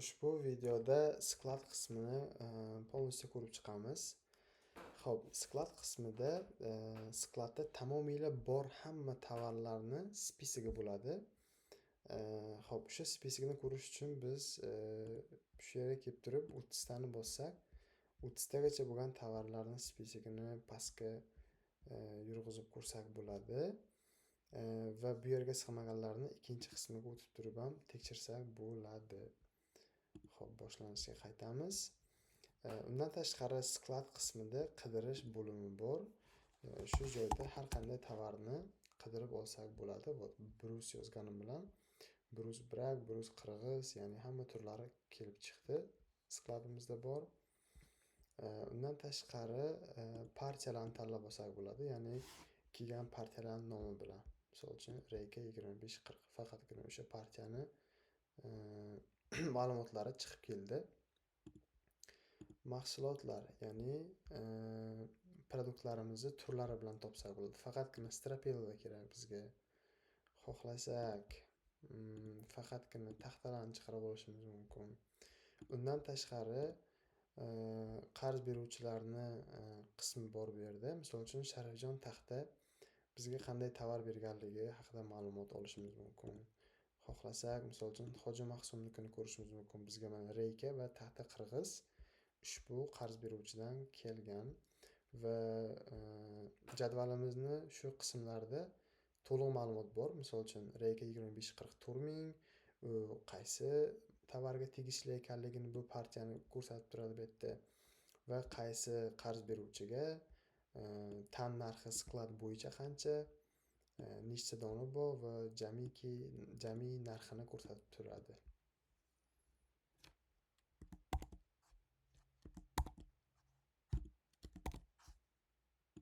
Ushbu videoda склад qismini полностью ko'rib chiqamiz. Xo'p, склад qismida склад da tamomila bor hamma tovarlarni список i bo'ladi. Xo'p, o'sha список ini ko'rish uchun biz shu yerga kelib turib 30 tani bossak, 30 tagacha bo'lgan tovarlarni список ini pastga yurg'izib ko'rsak bo'ladi. Va bu yerga sig'maganlarni ikkinchi qismiga o'tib turib ham tekshirsak bo'ladi. Xo'p, boshlanishiga qaytamiz. Undan tashqari склад qismida qidirish bo'limi bor. Shu joyda har qanday tovarni qidirib olsak bo'ladi. Вот, брус yozganim bilan брус brak, брус qirg'iz, ya'ni hamma turlari kelib chiqdi. Склад imizda bor. Undan tashqari partiyalarni tanlab olsak bo'ladi, ya'ni kelgan partiyalarni nomi bilan. Misol uchun, reyka 2540, faqatgina o'sha partiyani ma'lumotlari chiqib keldi. Mahsulotlar, ya'ni продукт larimizni turlari bilan topsak bo'ladi. Faqatgina стропила kerak bizga. Xohlasak, faqatgina taxtalarni chiqarib olishimiz mumkin. Undan tashqari qarz beruvchilarni qismi bor bu yerda. Misol uchun, Sharifjon taxta bizga qanday tovar berganligi haqida ma'lumot olishimiz mumkin. Xohlasak, misol uchun, Hoji Mahsumnikini ko'rishimiz mumkin. Bizga mana reyka va taxta qirg'iz ushbu qarz beruvchidan kelgan va jadvalimizni shu qismlarida to'liq ma'lumot bor. Misol uchun, reyka 25 44 ming, u qaysi tovarga tegishli ekanligini bu partiyani ko'rsatib turadi bu yerda va qaysi qarz beruvchiga, tan narxi склад bo'yicha qancha, nechta dona bor va jamiki jami narxini ko'rsatib turadi.